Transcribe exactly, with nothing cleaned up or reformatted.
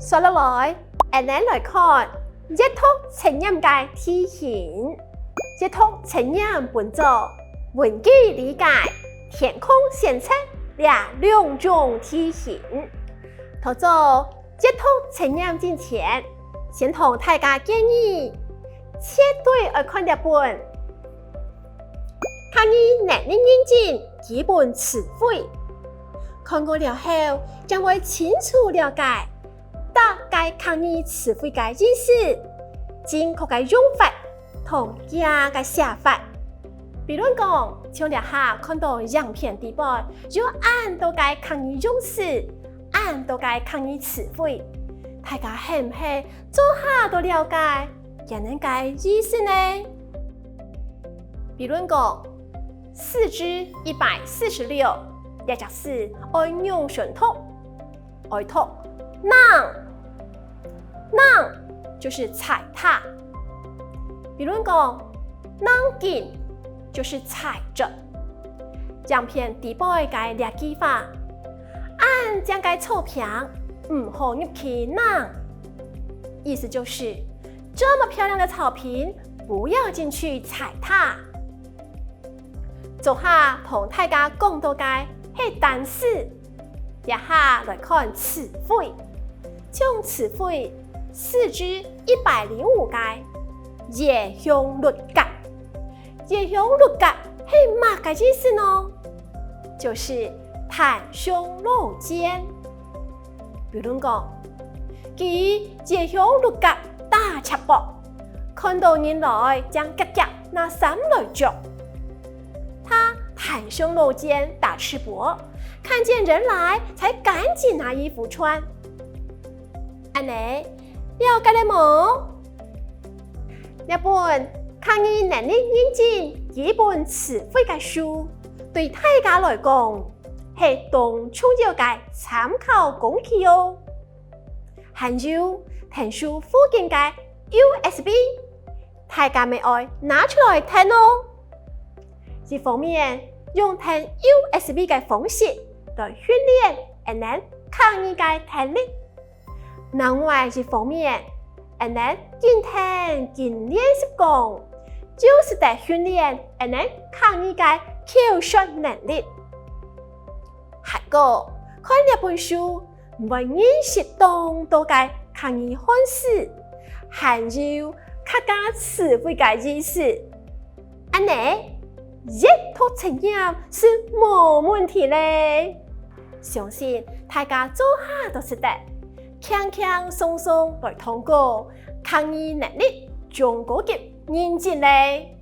紲落來，𠊎等來看閱讀測驗个題型。閱讀測驗分做文句理解、填空選擇這兩種題型。在做閱讀測驗進前，先同大家建議，絕對愛看這本客語能力認證基本詞彙。看過了後，將會清楚了解逐个客語詞彙个意思、正確个用法同佢个寫法。比論講，像這下看到影片底背有恁多个客語用詞、恁多个客語詞彙，大家係毋係做下都了解佢等个意思呢？比論講，四支一百四十六，這隻字愛仰般讀？愛讀㧯，㧯就是踩踏。比論講，㧯緊就是踩著。影片底背个這句話，恁靚个草坪，毋好入去㧯。意思就是，這麼漂亮的草坪，不要進去踩踏。 昨下同大家講到个係單詞，這下來看詞彙。像詞彙四支一百零五个，楔向鹿角。楔向鹿角係麼个意思呢？就是袒胸露肩。 比論講，佢楔向鹿角打赤膊，看到人來正遽遽拿衫來著。他袒胸露肩打赤膊，看見人來才趕緊拿衣服穿。恁呢，了解了無？這本客語能力認證基本詞彙个書，對大家來講， 係當重要个參考工具哦。還有，𢯭手附近个U S B，大家乜愛拿出來聽哦。一方面，用聽U S B个方式來訓練𠊎等客語个聽力。 另外一方面，𠊎等緊聽緊練習講，就使得訓練𠊎等客語个口說能力。還過，看這本書，會認識當多个客語漢字，還有客家詞彙个意思。恁呢，閱讀測驗係無問題咧。 相信大家做下都識得，輕輕鬆鬆來通過客語能力中高級認證咧。